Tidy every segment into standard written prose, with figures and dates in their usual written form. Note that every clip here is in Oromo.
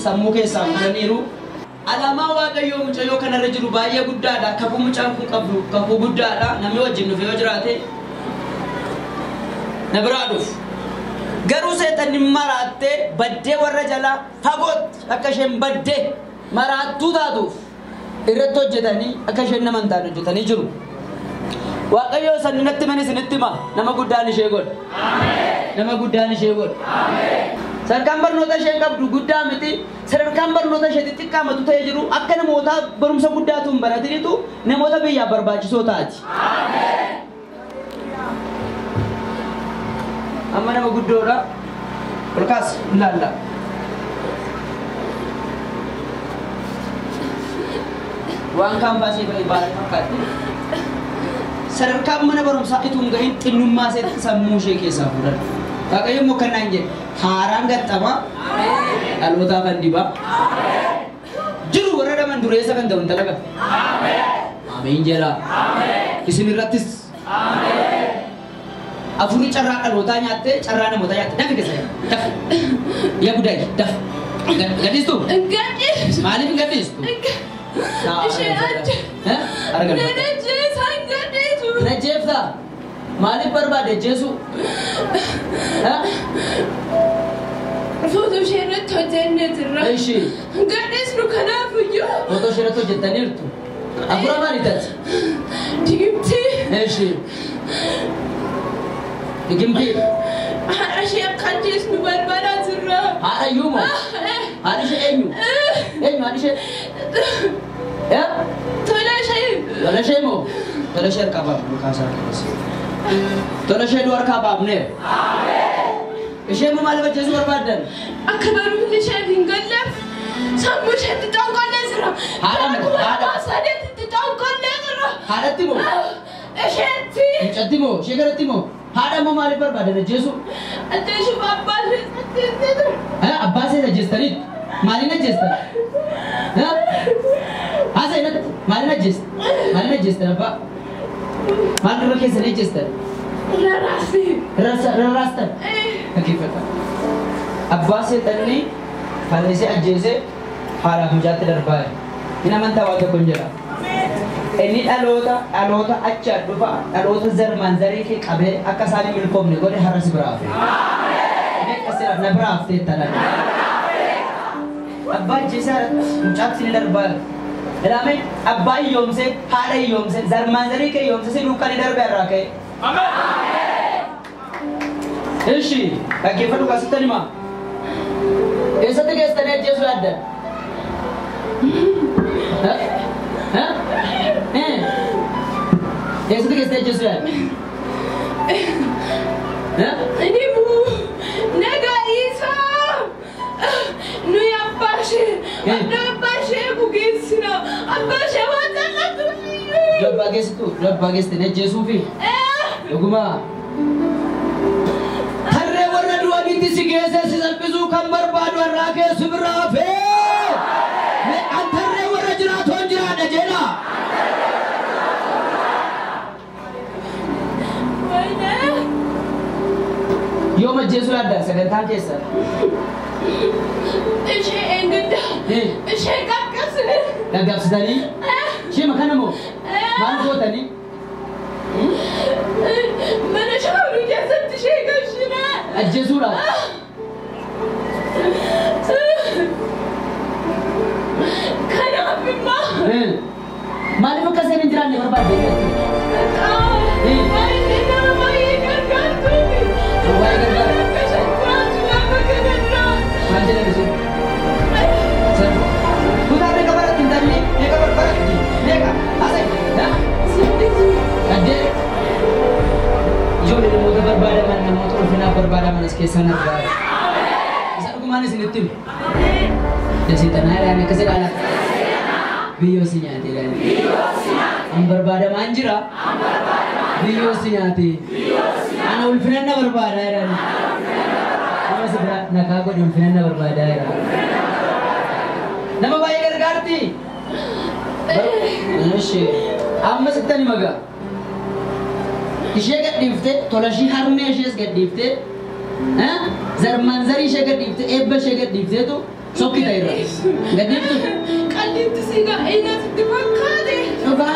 Sammuu keessaa fudhaniiru. Alaamaa Waaqayyoo mucayyoo kanarra jiru baay'ee guddaadha. Kakuu mucaan kun qabdu kakuu guddaadha. Namni wajjin dhufe yoo jiraate na biraa dhufu. Garuu seexanni maraattee baddee warra jalaa fagootti akka isheen baddee maraattuu taatuuf irratti hojjetanii akka isheen nama hin taane hojjetanii jiru. Waaqayyoo sanni natti manis isinitti hima. Nama guddaan ishee godha. Nama guddaan ishee godha. Sadarkaan barnoota isheen qabdu guddaa miti. Sadarkaan barnoota ishee xixiqqaamatu ta'ee jiru akka namoota barumsa guddaatu hin baratinitu namoota biyyaaf barbaachisoo taati. Amma nama guddoodha. Ol kaas ilaalla. Waan kaampaasii baala fakkaatti. Sadarkaan mana barumsaa itoo hin gahin xinnummaa isheetti sammuu ishee keessaa fuudhan. Waaqayyo immoo kan naan jedhe haaraan gaxxama dhalootaa kan dibaa jiru warra dhaman dureessa kan ta'u intala kana. Ameen jedha. Isin irrattis afurri carraa dhalootaa nyaattee carraa namootaa nyaatte dafi keessa dafi. Yaa guddaa dafi. Gadhiistu? Gadhiistu. Maaliif hin gadhiistu? Ishee achi. Ajjeesa hin gadhiisu. Ajjeeftaa? Maaliif barbaade ajjeesuu? Footoo ishee irratti hojjennee jirra. Ishee. Gadhiisnu kanaaf iyyuu. Footoo ishee irratti hojjettaniirtu. Afura maali taate? Digimtii. Ishee. Digimtii. Haadha ishee akka ajjeesnu barbaadaa jirra. Haadha iyyuu moo? Haadha ishee eenyu? Eenyu haadha ishee? Tola ishee. Tola ishee moo? Tola ishee harkaa baafnu kaasaa keessa. Tola ishee du harkaa baafneera. Ishee immoo maaliif ajjeesuu barbaaddan? Akka barumsi isheef hin galleef sammuu isheetti xonqollee jira. Haadha moo? Haadha. Sadeetti xonqollee jira. Haadhatti moo? Isheetti. Mucatti moo? Ishee kanatti moo? Haadha immoo maaliif barbaadan ajjeesuu? Ajjeesuuf abbaa ishee ajjeessee jira. Abbaa ishee ajjeestaniitu? Maaliin ajjeestan? Haasa inatti maaliin ajjeestan? Maaliin ajjeestan abbaa? Maal irra keessanii ajjeestan? Rarraasti. Rarraastan? Dhaggeeffadha. Abbaa seexanni fannisee ajjeesee haadhaaf mucaatti darbaa jira. Hin amantaa waan tokko hin jedha. Inni dhaloota dhaloota achaa dhufa dhaloota zarmaan zarii kee qabee akka isaan hin milkoomne godhe har'a si biraa hafe. Inni akkasii na biraa haftee talaan. Abbaa ajjeesee mucaatti ni darbaa jira. Ilaame abbaa hiyyoomsee haadha hiyyoomsee zarmaan zarii kee hiyyoomsee si duukaa ni darbee irraa ka'e. Ishi dhaggeeffadhu kaasittan himaa. Eessatti geessitanii ajjeesuu yaaddan? Eessatti geessitanii ajjeesuu yaaddan? Inni buu nagaa isaa nuyi abbaa ishee abbaa ishee bugeessina abbaa ishee waan jaallattu. Abbaa geessitu abbaa geessitanii ajjeesuufi? Dhugumaa. Tarree warra du'anitti si geessee si salphisuu kan barbaadu har'aa keessu biraa hafee. An tarree warra jiraatoon jiraadha jedha. Yoom ajjeesuu yaaddan sagantaan keessan? Ishee eeggadda. Ishee qaqqabsine. Gaggabsitanii? Ishee makana moo? Maal gootanii? Mana shaaworii keessatti ishee galchine. Ajjeesuudhaaf? Kanaaf immoo. Maaliif akka isheen hin jiraanne barbaadde? Baay'ee nama baay'ee gargaartuufi. Baay'ee gargaara. Akka isheen jiraattu lafa kanarraa. Maal jedhan isheen? Kutaa meeqa baratti hin taane meeqa baratti meeqa haasa'e? Saddeet. keessan argaa. Isa dhugumaan isinitti hime. Seexanaa jedhaan akkas jedhaan. Biyyoo si nyaate jedhaan. An barbaadamaan jira. Biyyoo si nyaate. Ana ulfina na barbaada jedhaan. Nama si bira nagaa godhi ulfina na barbaada jedhaan. Nama baay'ee gargaarti. Amma sitti ni magaa. Ishee gadhiiftee tola ishii harmee ishees gadhiiftee zarmanzarii ishee gadhiiftee eebba ishee gadhiifteetu sokkita irra. Gadhiiftu. Qalliitti si gaa'ela sitti fakkaate. Dhugaa.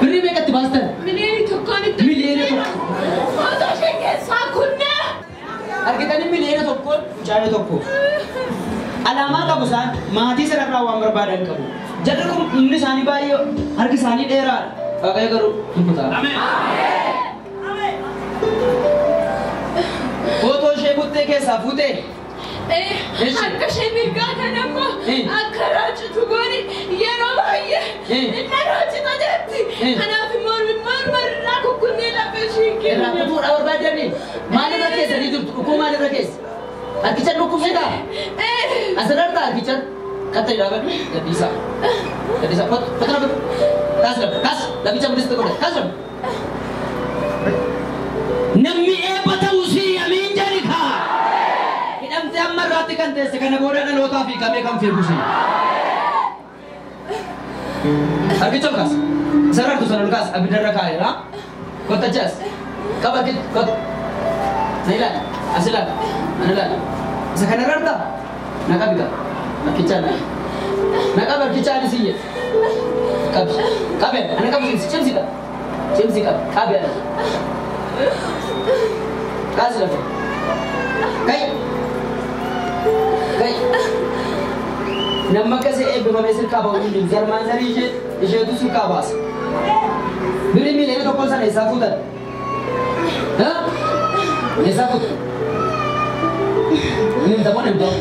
Birrii meeqatti baastan? 1 miliyoon itti. 1 miliyoona. Footoo ishee keessaa kunnee. Argitanii 1 miliyoona mucaayyoo tokko. Alaamaa qabu isaan maatii sanarraa waan barbaadan qabu. Jarri kun humni isaanii baay'ee harki isaanii dheeraadha. Waaqayyo garuu hin kutaa. Footoo ishee buttee keessaa fuutee Harka ishee mirgaa kan ammoo akka raacitu gooni yeroo baay'ee inni raacita jetti. Kanaaf immoo morma irraa kukkunnee lafa ishee irraa kenna. kutuudhaa barbaadanii maalirra keessanii jirtu? Dhukkuu maalirra keessa? Harkicha dhukkubsitaa? Asirra harkicha qatta jedhaa gadhiisaa. Gadhiisaa kottu kottu lafa kaas lafa kaas laficha bilisa godhe kaas lafa. Namni eebba ta'uu si amiin jedhi kaa. Hidhamtee amma irraatti kan teesse kana booda dhalootaaf hiikamee kan fiigu si. Harkicha ol kaas. Isarra harku sana ol kaas abiddarra kaa'eera. Kotta achi qaba harkicha kottu. Na ilaali as ilaali ana ilaali. Isa kanarra argaa na qabi qaba harkicha na. Na qabi harkicha ani sin jedhe. Qabi qabi ana qabi cimsi qabi cimsi qabi qabi ana. Kaasi lafa. Kai. Kai. Namma akkasii eebbifamee sirkaa ba'u hin jiru. Zarmaan zarii ishee isheetu sirkaa baasa. Birrii 1 miliyoona sana eessaa fuutan? Eessaa fuutan? Inni himtamoo himtamoo?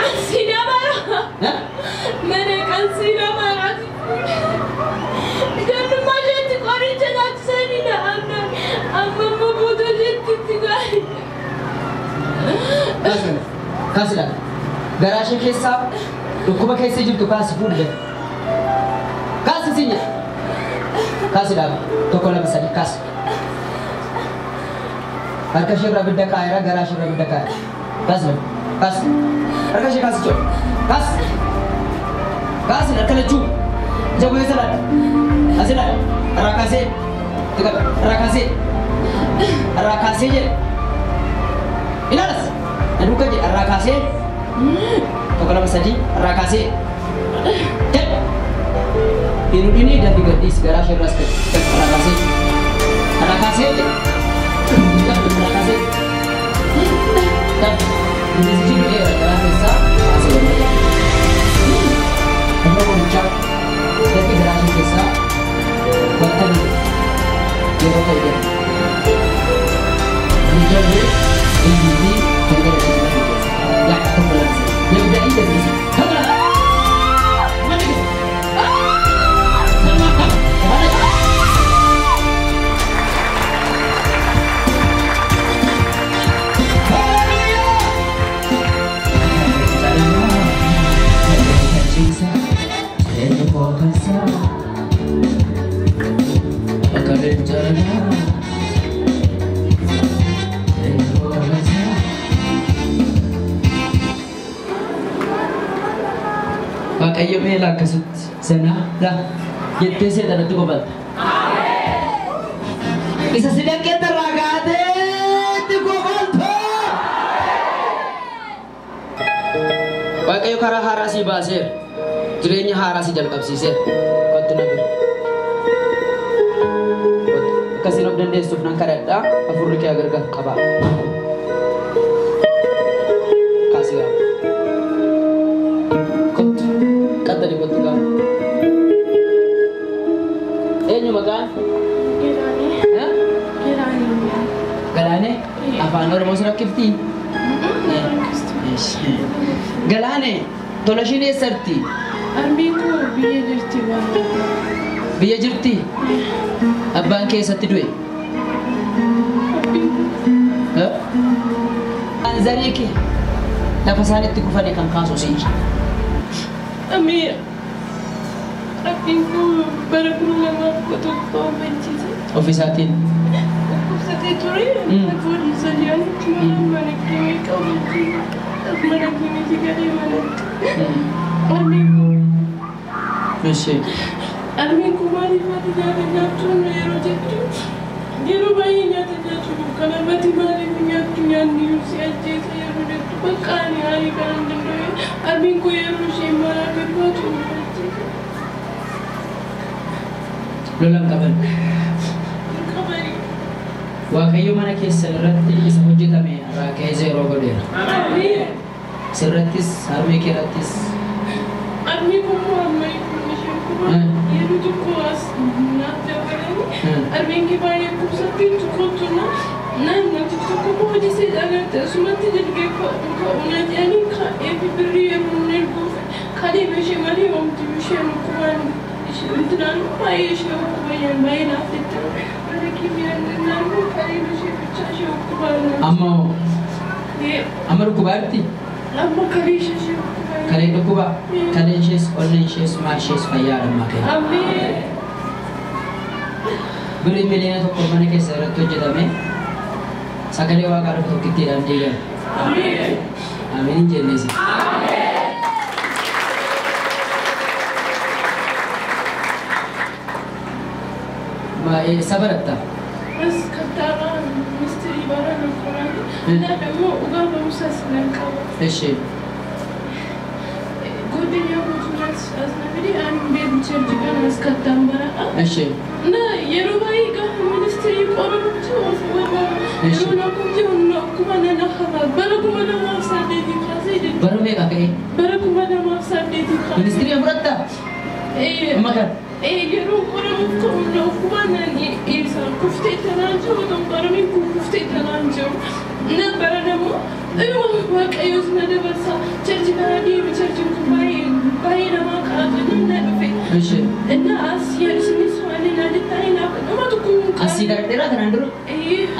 Qansii dabara. Mana qansii dabaraati. Ijoollummaa isheetti qoricha nyaachisanii na amna. Amma immoo footoo isheetti itti gaarii. Kaasi lafa. Garaa ishee keessaa dhukkuba keessa jirtu kaasi fuudhu. Kaasi siin jedha. Kaasi dhaaba. Tokko lama sadi kaasi. Harka ishee irra abidda kaa'eera garaa ishee irra abidda kaa'eera. Kaasi lafa. Kaasi. Harka ishee kaasi jechuudha. Kaasi. Kaasi harka lachuu. Ija bu'eessa laata. Asi laata. Irraa kaasee. Irraa kaasee. Irraa kaasee jedhe. Ilaalas. Na duukaa jedhe irraa kaasee. Tokko lama sadii irraa kaasee. Jedhe. Hin hudhini dafi gadhiisi garaa ishee irraas gadi. Irraa kaasee. Irraa kaasee jedhe. Irraa kaasee. Dafi. Bineensichi du'eera garaa keessaa kaasee danda'e. Humna qorichaa dafi garaa ishee keessaa wanta yeroo ta'e jedhe. Mijawwee iyyuu galgala ishee lafa keessa. Yaa tokko lama sadii. Yabda'ii dandeessi. Tokko lama. Mana keessa. Salmaa qaba. Mana keessa. Waaqayyo meela akkasitti sanaa la jettee seexanatti qofatta. Isa si dhaqeetta irraa kaateetti kofalta. Waaqayyo karaa haaraa si baaseera. Jireenya haaraa si jalqabsiiseera. Kottu na bira. Kottu. Akkasiin of dandeessuuf nan kadhadhaa. Hafuurri kee gargar qabaa. Kaasii gaafa. Kottu. Qaxxali kottu gaafa. Eenyu maqaan? Galaanee. Afaan Oromoo si rakkiftii? Galaanee tola ishiin eessatti? Harmeen koo biyya jirti waan. Biyya jirti? Abbaan kee eessatti du'e? Anzarii kee lafa isaan itti kufane kan kaasu si'i. Ameen. Rabbiin koo bara 2011 machiise. Ofiisaatiin. Dhukkubsatee ture. Foolii sadiyaan mana keenya qabutti mana keenya galee manatti. Armeen koo. Armeen koo maaliif ati nyaata nyaattu yeroo jettu yeroo baay'ee nyaata nyaatu kanaaf ati maaliif nyaattu nyaanni si ajjeesa yeroo jettu bakka ani aarii kana hin danda'e armeen koo yeroo isheen manaa gad baatu nu ajjeese. Lolan qaban. Qabani. Waaqayyo mana keessan irratti isa hojjetame irraa ka'ee zeeroo godheera. Ameen. Sirrattis harmee kee irrattis. Armeen koo immoo amma kun isheen kuma yeroo tokko as naaf dabalanii armeen kee baay'ee kubsatti tokkotu na namni tokko koo hojii seexanaatti asumatti jilgee ka'u na jedhanii ka'ee fi birrii yeroo inni erguuf kalee ishee malee homti isheen dhukkubaan intinaan baay'ee ishee dhukkubayyan baay'ee naaf jettee mana kiimiyaan naannoo kalee ishee bichaa ishee dhukkubaan. Amma amma dhukkubaatti. Amma kalee ishee dhukkubayyan. Kalee dhukkuba kalee ishees onneen ishees maal ishees fayyaadha ammaa kee. Ameen. Birrii 1 miliyoona mana keessa irratti hojjetame sagalee waaqaa dhufu tokkittiidhaan diigame. Ameen. Ameen hin jenneesi. Eessa baratta? As kattaarraa ministirii bara qoraan እና ደግሞ dhugaa barumsaas nan qaba. Eshi. ጓደኛ mootummaas as na fide ani beeku church kana as kattaan baradha. Eshi. እና yeroo baay'ee gaafa ministirii qoramtu of barbaada. Yeroo lakkoofsi humna akkuma nan hafa bara 2008 kaasee jechuudha. Bara meeqa ka'e? Bara 2008 kaasee. Ministirii fudhatta? Amma kan? Yeroo qoramuuf ka'u humna nan ibsa kuftee tanaan jiru otoo qoramiin kun kuftee tanaan jiru. እና bara ደግሞ waaqayyoos na dabarsa church kana deemi churchiin kun baay'ee baay'ee namaa kaa'atu na dhufe. Eshi. እና as yerisinis waan na jettanii naaf dhuma tokko Asii gara dheeraa kanaan dura?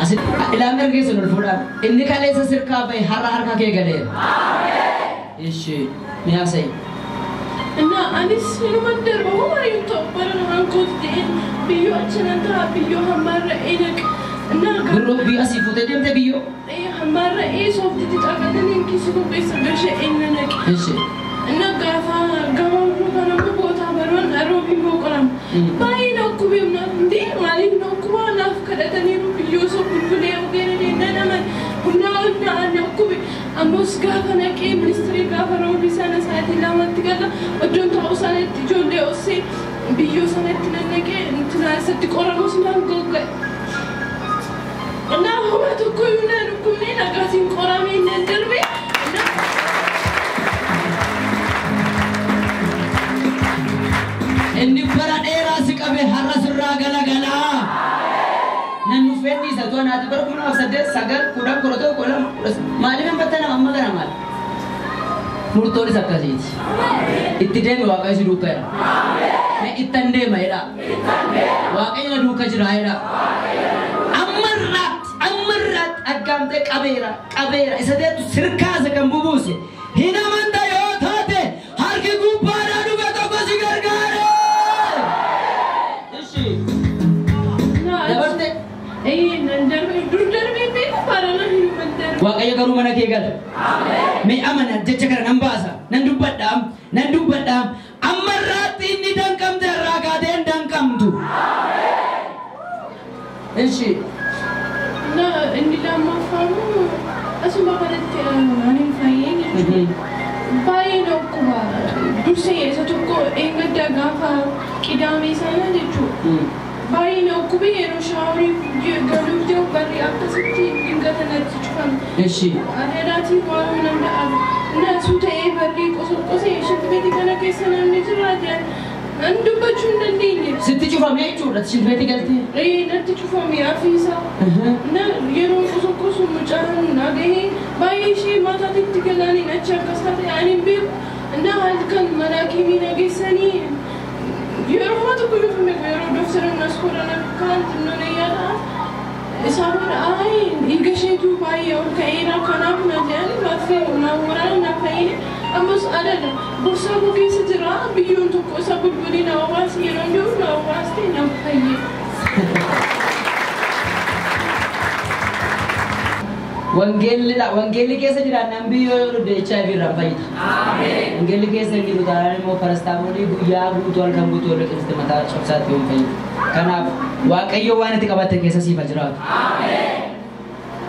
Asii ilaan gargeessan ol fuudhaa. Inni kaleessa sirkaa bahe har'a harka kee galeera. Eshi. Ni haasa'i. እና anis inuma darba homaa ta'u bara namaan kooti ta'een biyyoo achi nan ta'a biyyoo hammaarra'ee naq እና Birroo biyyoo asii fuutee deemte biyyoo? Hammaarra'ee sooftitti xaaqatanii kiisii koo keessa galchee na naqe. Eshi. እና gaafa gabaabduu kana immoo bootaa baroon roobiin boqorama. Baay'ee na dhukkubee naaf hundee maaliif na dhukkubaa naaf kadhataniiru biyyoo soo bulbulee ogeera nan aman humna ol na dhukkube. Ammas gaafa naqee ministirii gaafa roobii sana sa'aatii 2tti gala iddoon taa'u sanatti ijoollee ossee biyyoo sanatti nan naqee isatti qoramus naan gogga'e. እና homa tokkoyyuu na dhukkubnee nagaatiin qoramee nan darbe. Inni bara dheeraa si qabe har'a sirraa galagalaa. Nan nuffeen dhiisa too naati bara 2008 9 10 11 12 maaliif hin battanama amma kana maal? Murtoonis akkasiiti. Itti deemi Waaqayyo si duukaa jira. Mee ittan deema jedhaa. Waaqayyo na duukaa jira jedhaa. Ammarraatti ammarraatti aggaamtee qabeera qabeera isa deettu sirkaasa kan bubuuse hin amanta yoo taate harki gubbaadhaa dhufe tokko si gargaare. Ishi. Dabarte. Nan darbe dur darbee beeku barana hinuman darbe. Waaqayyo garuu mana kee gala. Mee amana jecha kana nan baasa nan dubbadhaam nan dubbadhaam ammarraatti inni danqamte irraa kaatee hin danqamtu. Ishi. እና inni lammaffaa immoo asuma kanatti ani fayyee jechuudha. Baay'ee na dhukkuba. Dursee isa tokko eeggadda gaafa qidaamee sana jechuudha. Baay'ee na dhukkube yeroo shaaworii galuuf jiru barri akkasitti dingata natti cufame. Ishi. Adeeraatiin waan namni dhabu. Naasuu ta'ee barri qosoqqosee shintbeetii kana keessa namni jiraate an dubbachuu hin dandeenye. Sitti cufamee jechuudha shintbeetii galtee. Natti cufame afiisa. Na yeroo qosoqqosu mucaan nagahee baay'ee ishee mataatti galaniin achi akkas taate ani hin beeku. እና halkan mana hakimii nageessanii yeroo tokko yoo hin beeku yeroo doktara nas korana kaan xinnoon yaada Isaa booda ayi dhiiga isheetu baay'ee ol ka'eera kanaaf na jedhan marfee na waraana na fayyine ammas adada borsaa koo keessa jira biyyoon tokko isa bulbulii na obaasi yeroo jiru na obaastee na fayye. Wangeelli keessa jiraannaan biyyoo yoo dhugde HIV irraan fayyita. Wangeelli keessa hin jiru taanaan immoo parastaamoolii guyyaa guutuu halkan guutuu wal liqimsite mataa cabsaatti yoo hin fayyite. Kanaaf Waaqayyo waan itti qabatte keessa siif haa jiraatu.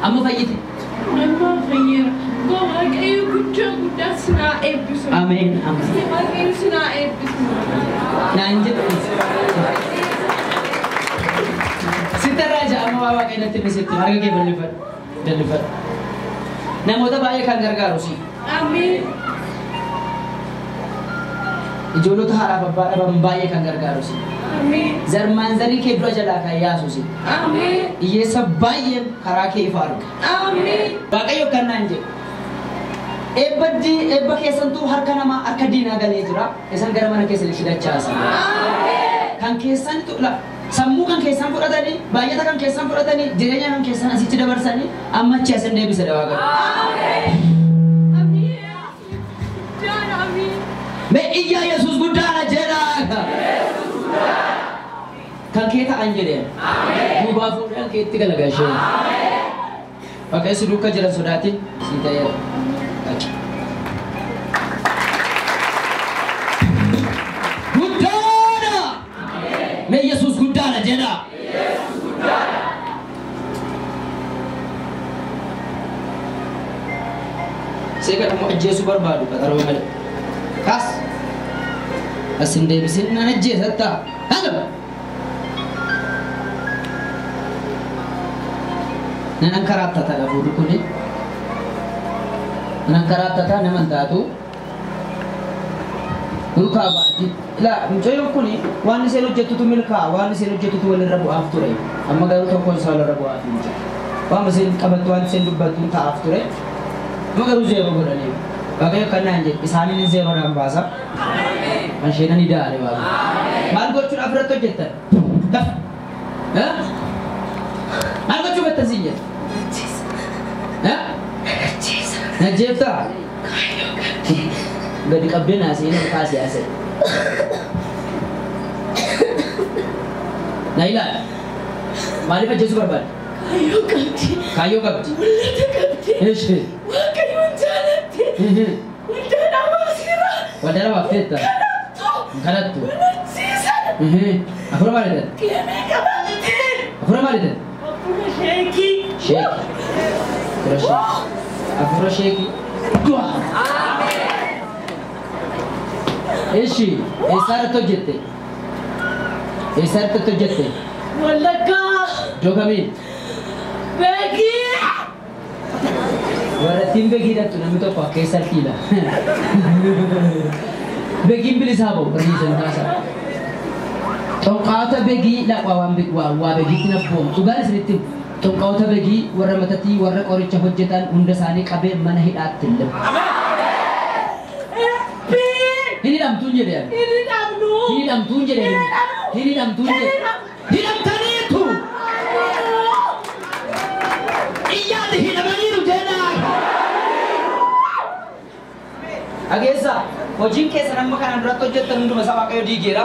Amma fayyite. Amma fayyeera. Goo Waaqayyo guddaa guddaa sinaa eebbisu. Ameen. Ameen. Waaqayyo sinaa eebbisu. Naan jedhu. Sitti irraa ja'a amma waa Waaqayyo natti hime harka kee bal'ifadhu. Bal'ifadhu. Namoota baay'ee kan gargaaru si. Ameen. Ijoollota haadhaaf abbaa dhaban baay'ee kan gargaaru si. Ameen. Zarmaan zarii kee dura jalaa kan yaasu si. Ameen. Hiyyeessa baay'een karaa kee ifa arga. Ameen. Waaqayyo kan naan jedhu. Eebba keessantuu harka namaa harka diinaa galee jira. Isan gara mana keessanitti dachaasa. Ameen. Kan keessanitu sammuu kan keessan fudhatanii, baay'ata kan keessan fudhatanii, jireenya kan keessan asitti dabarsanii, amma achi asin deebisa dawaa qabu. Ameen. Ameen. Guddaadha ameen. Mee iyyaa Yesuus guddaadha jedhaa. Kan kee ta'an jedheen. Duubaa fuudhan keetti galagashee. Waaqayyo si duukaa jiran sodaatin sii ta'eera. Dhaqi. Guddaadha! Mee Yesuus guddaadha jedhaa. Seeqa immoo ajjeesuu barbaadu qaxaroo malee. Kaas! As hin deebisin nan ajjeesattaa. Haala! Nan ankaraattata hafuurri kuni. Nan ankaraattata nama hin taatu. Duukaa baati. Ilaa mucayyoon kuni waan isheen hojjettutu milkaa'a waan isheen hojjettutu walirra bu'aaf ture. Amma garuu tokkoon isaa walirra bu'aaf hin jiru. Waan isheen qabattu waan isheen dubbattu ta'aaf ture. Amma garuu zeeroo godhaniiru. Waaqayyo kan naan jedhe isaaniin zeeroodhaan baasa. Kan isheen ni daale waaqa. Maal gochuudhaaf irratti hojjettan? Lafa. Maal gochuu battan siin jedhe? Najjeeftaa? Gadi qabdee naa seenuu kaasee haasa'e. Na ilaali. Maaliif ajjeesuu barbaadde? Kaayyoo qabdi. Kaayyoo qabdi. Mul'ata qabdi. Eshi. Waaqayyoon jaalatti. Waldaa dhaabaa Waldaa dhabaafteetta. Kadhattu. Kadhattu. Walachiisan. Hafuura maali ta'e? Qeemee qabatti. Hafuura maali ta'e? Hafuura sheekii. Sheekii. Hafuura sheekii. Hafuura sheekii. Du'a. Eshi. Eessaa irratti hojjette? Eessaa irratti hojjette? Wallaggaa. Iddoo kamii? Beekii. Warrattiin beekii hidhattu namni tokko akka keessatti hidha. Beekiin bilisaa ba'u barsiisan taasisaa. Xonqaata beekii waa beekiitti na boonu. Dhugaan isinitti himu. Xonqaata beekii warra matatii warra qoricha hojjetan hunda isaanii qabee mana hidhaatti hin lamu. Hin hidhamtuun jedhe. Hin hidhamnu. Hin hidhamtuun jedhe. Hin hidhamtuun jedhe. Hidhamtaniitu. Iyyaati hidhamaniiru jedhaa. Dhageessaa hojiin keessan amma kanaan duratti hojjettan hunduma isaa Waaqayyo diigeera.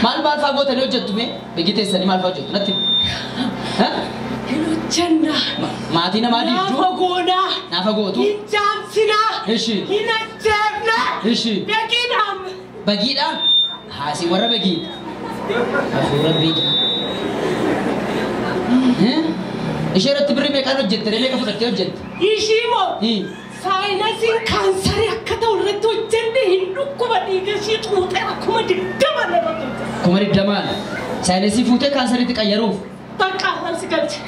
Maal maal fa'aa gootanii hojjettu mee? Beekii teessanii maal fa'aa hojjettu natti himi. Hin hojjennaa. Maatii namaa diigduu. Naafa goonaa. Naafa gootu. Hin jaamsinaa. Ishi. Hin ajjeefna. Ishi. Beekiidhaan. Bagiidha? Haasii warra bagii. Hafuura beekii. Ishee irratti birrii meeqaan hojjette? Meeqa fudhattee hojjette? Ishii moo? Saayinasiin kaansarii akka ta'u irratti hojjenne hin dhukkuba dhiiga ishii xuuxeera 20,000 irratti hojjette. 20,000. Saayinasii fuutee kaansariitti qayyaruuf. Bakka maal si galche?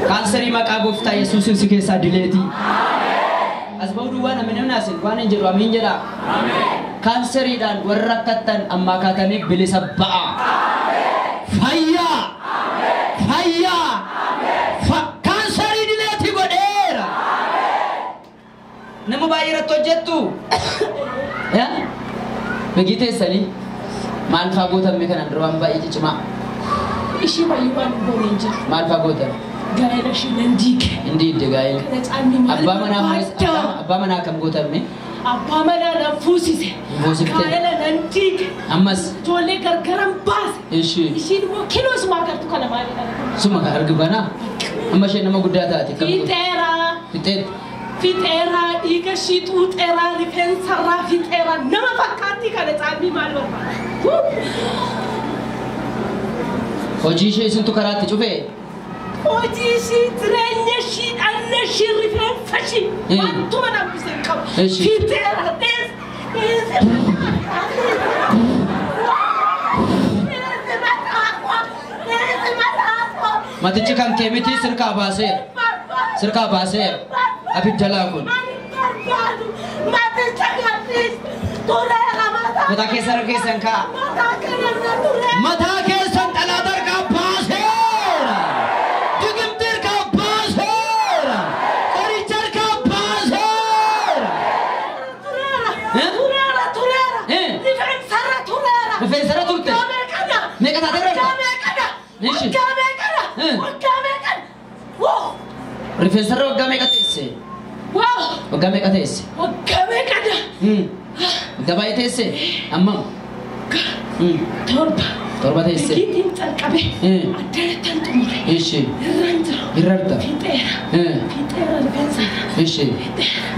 Kaansarii maqaa gooftaa Yesuusiin si keessaa dileetii. As ba'uu duwwaa namni namni asin waan hin jedhu amiin jedhaa. Kaansariidhaan warra rakkattan ammaa kaatanii bilisa ba'a. Fayyaa! Fayyaa! Cubbuu baay'ee irratti hojjettu. Begii teessanii maal faa gootan mee kanaan dura waan baay'ee ciccimaa? Ishii baay'ee waan goone hin jiru. Maal faa gootan? Gaa'ela ishii nan diige. Hin diigde gaa'ela. Kana caalmi maal Abbaa manaa barbaadda? Abbaa manaa akkam gootan mee? Abbaa manaa nan fuusise. Fuusifte. Gaa'ela nan diige. Ammas. Ijoollee gargaran baase. Ishii. Ishiin immoo kiloo sumaa agartu kana maalidha? Suma kan argu banaa. Amma isheen nama guddaa taate akkam goote? Fiixeeraa. Fixeetti. Fiixeeraa dhiiga ishii xuuxeeraa rifeensarraa fiixeeraa nama fakkaattii kana caalmi maal barbaada? Hojii ishee isintu karaatti cufee? Hojii ishii jireenya ishii dhanna ishii rifeensa ishii wantuma namni hin qabu. Ishi. Fiixeeraa dhees dhees Matichi kan kee miti sirkaa baaseera. Sirkaa baaseera. Abidda laa kun. Mataa keessa harka keessan kaa'a. Mataa keessan xalaata harkaa baaseera. Digimti harkaa baaseera. Qoricha harkaa baaseera. Rifeensarra turte. Meeqa taatee jirta? Ishi. Rifeensarra waggaa meeqa teesse? Waggaa meeqa teesse? Waggaa baay'ee teesse? Ammam? Torba. Torba teesse. Biqiltiin calqabe. Addanattan xumure. Ishi. Irraan jira. Irrarta. Fiixeera. Fiixeera rifeensarra. Ishi.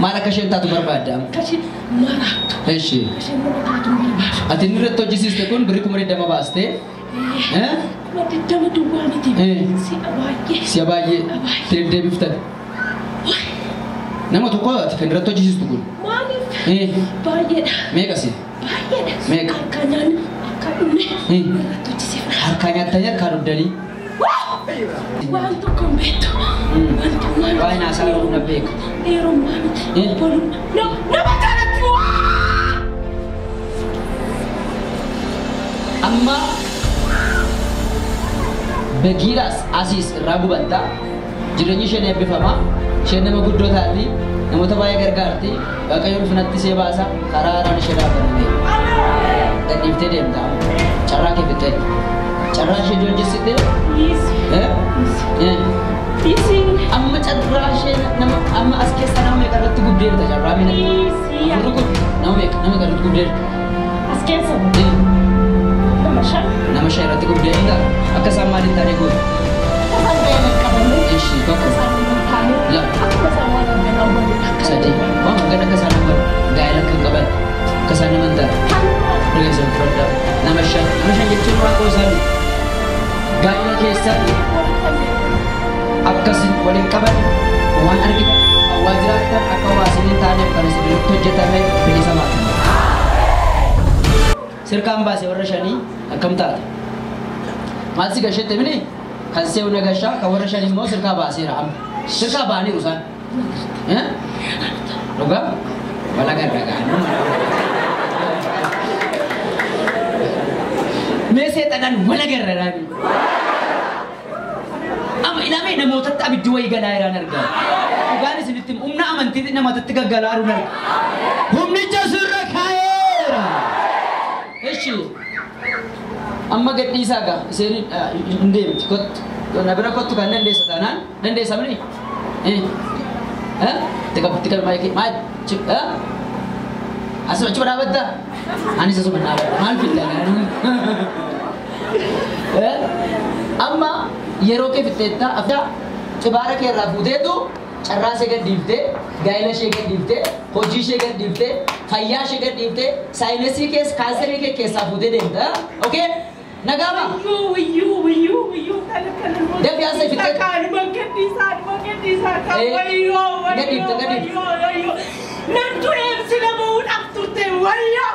Maal akka isheen taatu barbaadda? Akka isheen maraattu. Ishi. Akka isheen nama taatu barbaadu. Ati inni irratti hojjisiiste kun birrii 20,000 baastee? 20,000 duwwaa miti. Si'a baay'ee. Si'a baay'ee. Deddeebiftan. Nama tokko ati kan irratti hojjisiistu kun? Maaliif? Baay'eedha. Meeqa si? Baay'eedha. Meeqa? Harkaa nyaanni akka dhumne irratti hojjisiifna. Harkaa nyaattanii harkaa dhuddanii? Waan tokko hin beektu. Wantummaa miti. Waa'ee naasaa yeroo na beeka. Yerummaa miti. Obbolummaa. Nama kanatti waa! Amma begiidhaas asiis irraa gubantaa jireenyi isheen eebbifamaa isheen nama guddoo taati namoota baay'ee gargaarti Waaqayyoon finatti ishee baasa karaa haaraan ishee dhaabbannee gadhiiftee deemta carraa kee fixxee carraa ishee joonjessite amma carraa ishee nama amma as keessa nama meeqa irratti gubdeerta carraa miina afurri kun nama meeqa nama meeqa irratti gubdeerta As keessa nama shan. Nama shan irratti gubdeerta akka isaan maaliin taane goota? Isaan gaa'ela qabanne. Ishi tokko. Isaan taane. Lama. Akkuma isaan waan argan hawwanne. Sadi. Waan argan akka isaan hawwan gaa'ela akka hin qaban akka isaan nama hin taane. Rifeensa fudhadhaa. Nama shan. Nama shan jechuun waan qoosaa gaa'ela keessan akkasin waliin qaban waan argitan hawwaa jiraattan akka hawaasni hin taaneef kan isin irratti hojjetame bilisa baatan. Sirkaan baase warra shanii akkam taate? Maal si gashette mini? Kan se'u na gashaa kan warra shanii immoo sirkaa baaseera amma. Sirkaa ba'aniiru isaan. Dhugaa? Wal agarra gaa. Mee seexanaan wal agarra laani. Amma ilaamee namootatti abiddi wayii galaa jiraan argaa. Dhugaan isinitti humna amantii namootatti gaggalaa jiruun arga. Humnicha sirra kaa'eera. Ishi. Amma gadhiisaa gaa isheen hin deemti kottu. Na bira kottu kan dandeessa taanaan dandeessa mini? Tika tika maayikii maal? Asuma achuma dhaabbatta? Anis asuma dhaabbadha. Maal fidda? Amma yeroo kee fixxeetta afta cibaara kee irraa fuuteetu carraa ishee gad dhiiftee gaa'ela ishee gad dhiiftee hojii ishee gad dhiiftee fayyaa ishee gad dhiiftee saayinsii keessa kaanserii kee keessaa fuutee deemta. Okay? Nagaama? Wayyuu wayyuu wayyuu kana kana. Dafii asii fixxee. Kanuma gadhiisaa kanuma gadhiisaa kan wayyoo wayyoo wayyoo wayyoo. Nan du'eef sila ba'uudhaaf turte wayyoo.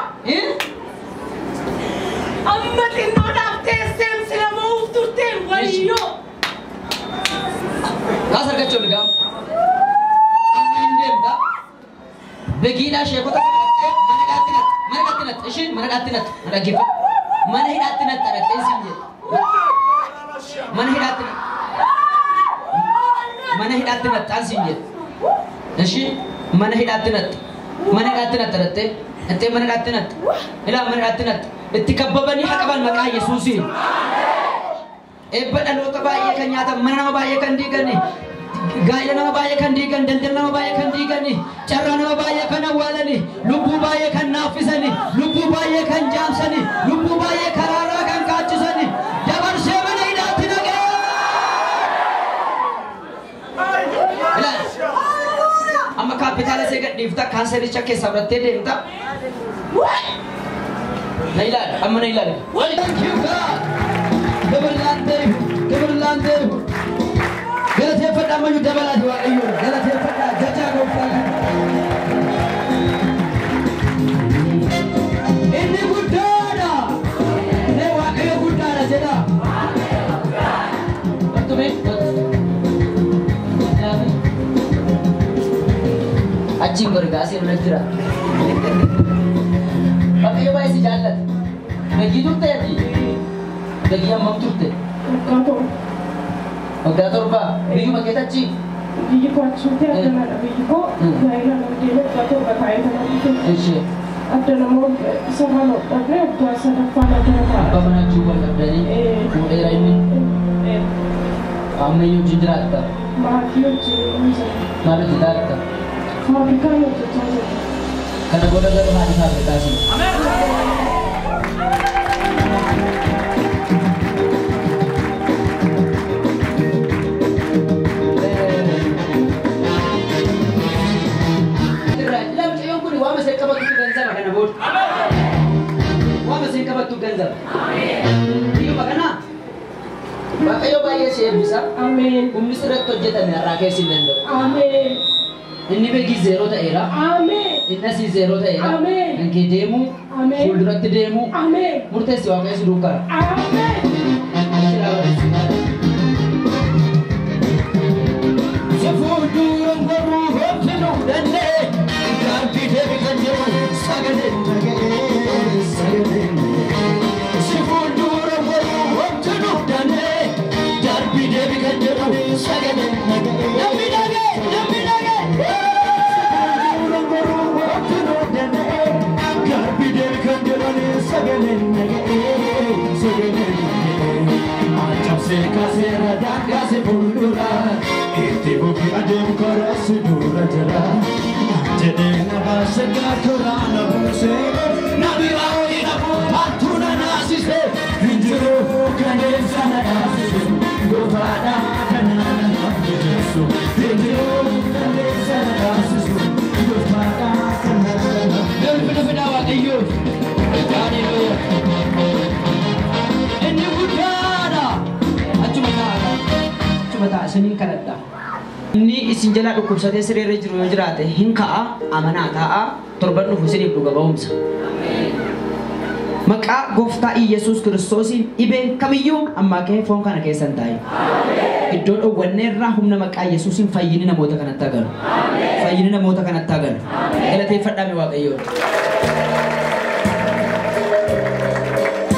Amma xinnoodhaaf teesseem sila ba'uuf turte wayyoo. Kaas argachuu argamu. Amma hin deemta. Begiidhaa sheekota kadhattee mana hidhaatti natta. Mana hidhaatti natta. Isheen mana hidhaatti natta. Na dhaggeeffadhu. Mana hidhaatti natta dhattee siin jedhe. Mana hidhaatti natta. Mana hidhaatti nattaan siin jedhe. Ishii mana hidhaatti natta. Mana hidhaatti natta dhattee. Dhattee mana hidhaatti natta. Ilaa mana hidhaatti natta. Itti kabbabanii haa qaban maqaa Yesuusiin. Eebba dhaloota baay'ee kan nyaatan, mana nama baay'ee kan diigani, gaa'ela nama baay'ee kan diigan, daldala nama baay'ee kan diigani, carraa nama baay'ee kan awwaalani, lubbuu baay'ee kan naaffisani, lubbuu baay'ee kan jaamsani, lubbuu baay'ee karaarraa kan kaachisani, dabarsee mana hidhaatti naqee. Ilaali. Amma kaapitaala see gadhiifta, kaansericha keessaa fudhattee deemta. Na ilaali, amma na ilaali. Thank you God. ክብር ላንተ ይሁን፣ ክብር ላንተ ይሁን። Galateeffadhaa ammayyuu dabalaati Waaqayyoon. Galateeffadhaa jajaa gooftaa kana. Inni guddaadha. Mee Waaqayyo guddaadha jedhaa. Kottu mee kottu. Achiin gori gaasii lula jira. Waaqayyo baay'ee si jaallata. Gagii turte ati? Gagii hammam turte? Waggaa 7. Waggaa 7 biyyuma keessa achi? Biyyi koo achitti addanaadha biyyi koo. Gaa'ela nama deemee waggaa 7 taa'ee kan dhufe. Ishee. Addana immoo isa faana dhabnee waggaa sadaffaan addana Abbaa ta'a. manaa wajjin wal dhabdanii fuudheera inni ammayyuu wajjin jiraatta. Maatii wajjin jira. Maal hojjetaa jirta? Faabrikaan hojjechaa jira. Kana booda garuu haadha faabrikaa si. Ilaa mucayyoon kun waama isheen qabattu ganzaba kana booda. Waama isheen qabattu ganzaba. Biyyuma kana Waaqayyo baay'ee si eebbisa. Ameen. Humni sirratti hojjetame har'aa keessi hin danda'u. Ameen. Inni beekii zeeroo ta'eera. Ameen. Inni asii zeeroo ta'eera. Ameen. Kan kee deemu, Ameen. fuulduratti deemu, Ameen. murteessi Waaqayyo si duukaa. Ameen. Achi dhaabatu. Si fuulduran goruu homtinuu danda'e, gaabbii deebi kan jiru sagaleen dhaga'e, sagaleen dhaga'e. Si fuulduran goruu homtinuu danda'e, darbii deebi kan jiru sagaleen dhaga'e. Namni dhaga'e! Namni dhaga'e! Fuulduran goruu homtinuu danda'e, gaabbii deebi kan jiru sagaleen dhaga'e, sagaleen dhaga'e. Cabsee kaaseera daangaase fuuldura, itti fufi adeemu karaa si dura jira. Jedhee na baase gaatoraa na buuse, na biraa hin hafu maaltu na naasise, hin jiru kaleessa na naasise, gootaadha kana na naafjeessu. Hin jiru kaleessa na naasisu, gootaadha kana na naafjeessu. Ulfina fidaa Waaqayyoof. Haleluuyaa. Inni guddaadha. Achuma taa'a. Achuma taa'a isiniin kadhadha. Inni isin jalaa dhukkubsatee sireerra jiru yoo jiraate hin ka'a amanaa taa'a torban dhufu isiniif dhuga ba'umsa. Maqaa gooftaa Iyyasuus Kiristoosiin dhibeen kamiyyuu ammaa ka'ee foon kana keessa hin taa'in. Iddoo dhowwanneerraa humna maqaa Yesuusiin fayyinni namoota kanatti haa galu. Fayyinni namoota kanatti haa galu. Galateeffadhaa mee Waaqayyoon.